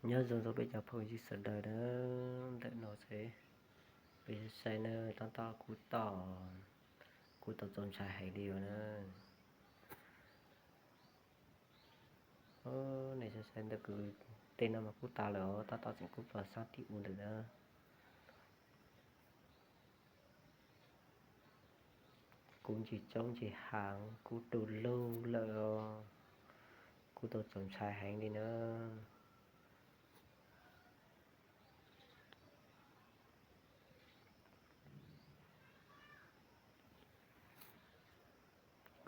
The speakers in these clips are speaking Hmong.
Nyob zoo rau peb cov phooj ywg sawv daws na, ntawm no ces peb saib na, tab tom kub toj, kub tau txaus ntshai heev li os na. Nej saib saib ntawm kuv tej no mas kub tas lawm os, tab tom tseem kub plos sab tim ub ntawm na. Kub ntsis tsaub ntsis hav, kub tu lug lawm os, kub tau txaus ntshai heev li na.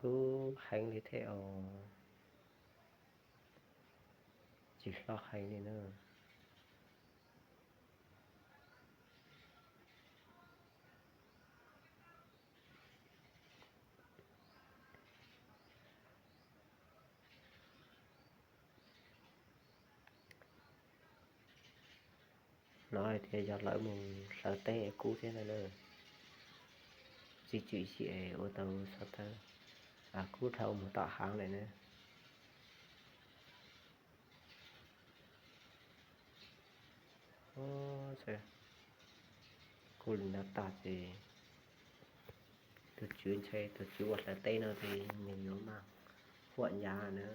Kub heev li thiab os, tsis hlob heev li na. Hnov hais tias yog lawv mus hlawv teb kub thiab na. Txiv tswm sim ua tau xov tooj, kub dhau mus tom hav lawm na. Kub li no tag ces tus tswv ntshe tus tswv uas hlawv teb no ces nws yuav mag huam nyav na.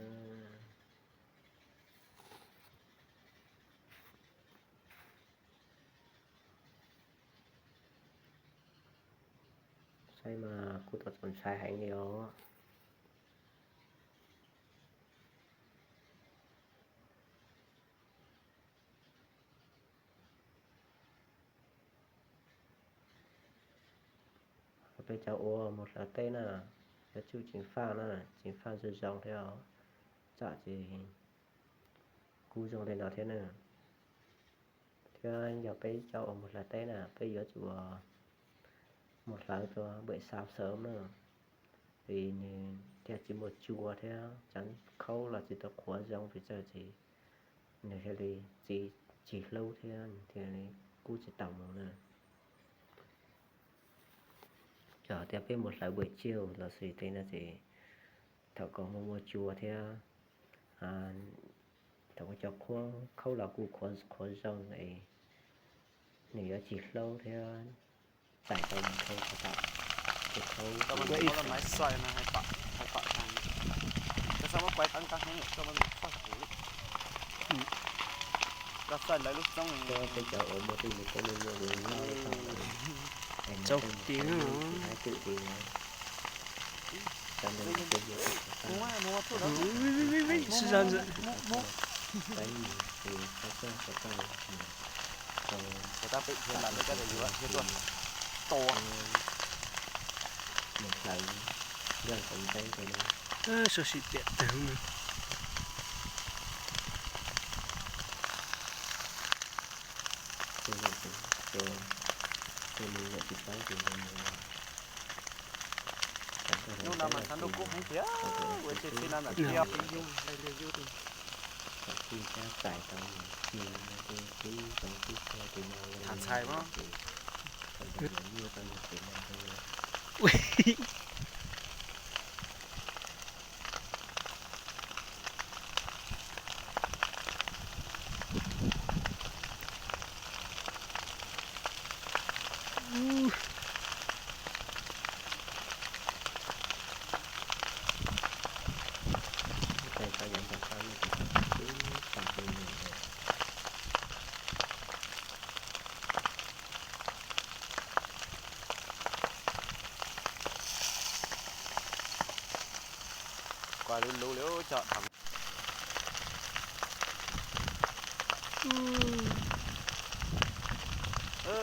Saib mas kub tau txaus ntshai heev li os. Peb cov uas mus hlawv teb na, yuav tsum ceev faj na, ceev faj zoo zoo thiab os, tsam ces kub zoo li no thiab na. Thiab yog peb cov uas mus hlawv teb na, peb yuav tsum mus hlawv rau buim xaus sawv na, vim nws thiaj tsis muaj cua thiab tseem khaub los tsis tau qhuav zoo pes tsawg ces nws thiaj li tsis, tsis hlub thiab nws thiaj li kub tsis tau mus na. Yog tias peb mus hlawv buim tsiaj los sis tej no ces thaum kom muaj muaj cua thiab thaum cov qhuav khaub los kuj qhuav zoo es nws yuav tsis hlaub thiab txais tau mus khaub tau tom tus khaub. Peb cov uas muaj tej mus koob me nyuam mus noj tau, es nws tej mus koob me nyuam tsis haib twm li na. Cov ntawd peb yuav tsum tau tag, peb mus tsis txhob txog tau tau tau mus hlawv nrog tus ntxeeb ntawd na. Sab sim tiam tag na. Tej me nyuam tsis paub ces mus. Hnub no mas txog ntuj kub heev tiag, ua tsis txij no ntawm tiaj. Thaum twg thiab txais tau mus ci no ces twb zoo twb txog tus no tham txhais mas. Thaum ntawd yuav muaj tau yog kev no. Kuv lub lub li cov tham.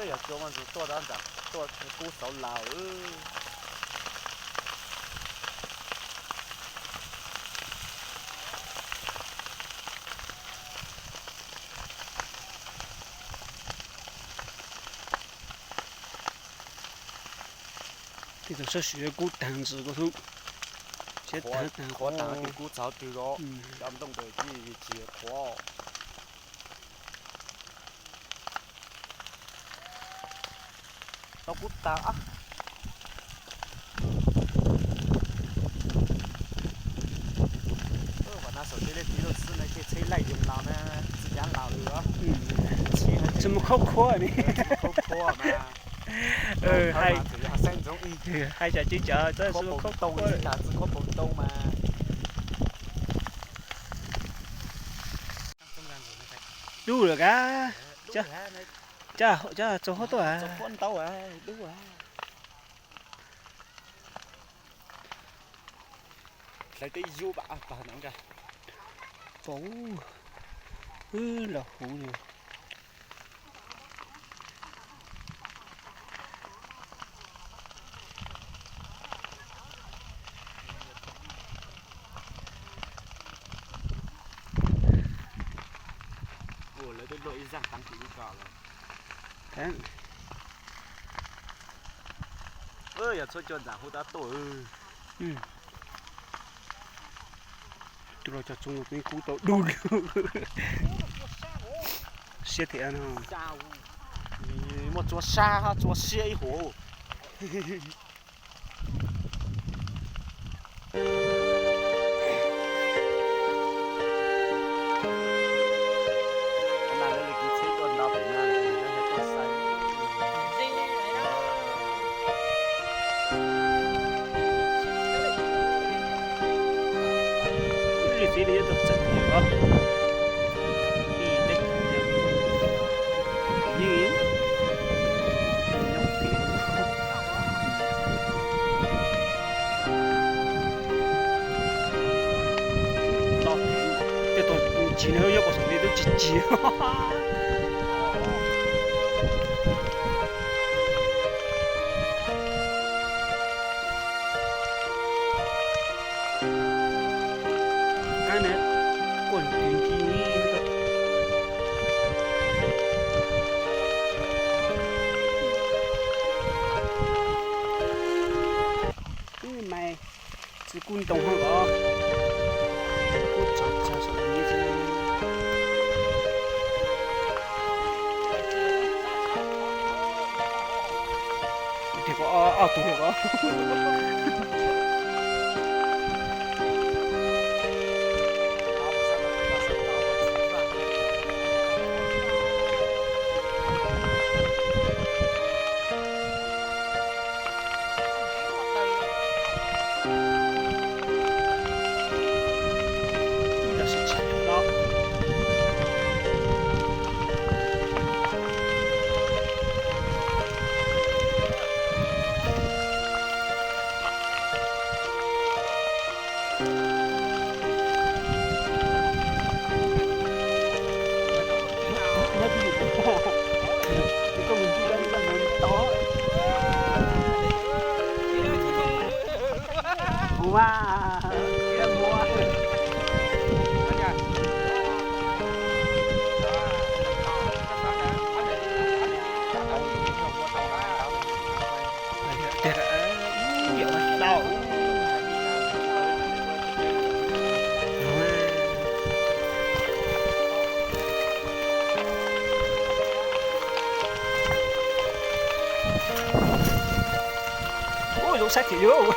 Yog cua mas ntshe tuaj tab ntawd tuaj kub xauv laus. Tej tug sab sim kub taag ntsis koj tub. Siab taag taag qhuav taag ces kub txog twg os. Cov ntooj ntawd tsis qhuav. Tau kub taag. Vam na saum tej liaj txiv loj xwb na, tej tsheb laij yoo laus na, txiv Txawm mus khaub khuab ni. Hais tsam tsis cov txawm mus khaub khuab. Dub lawm kav. Coj txaus huab tuaj. Pom, wb los huv li. Lawv twb luaj ib zaj tav tim ub ko lawm. Yog txhua cua ntxam hu tab tuaj. Tus los cog txoov peb kub tau dub lug. Siab thiab no. Muaj txua sab hab txua siab ib huam. Tej tug tsis nyob puas xav li tub tsis tsis. Kab na, kuaj ntws nti. Wb mais txiv kub ntoo hab os. Kub txav txag saum nyiaj xwb. Tias ko ob tug ko. Ub, zoo saib thiab yog.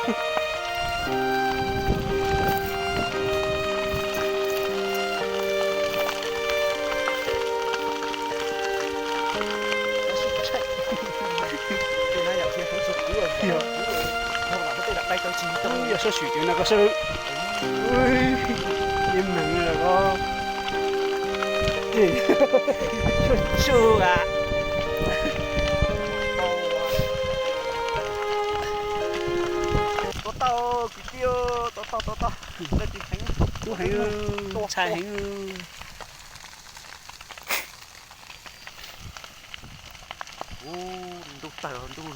Yog sab sim ces no koj sab, ib meeg los ko. Tsuj a. Tua tau kwv tij, tua tau, tua tau. Kub heev, ntshai heev. Ntug tawg ntug.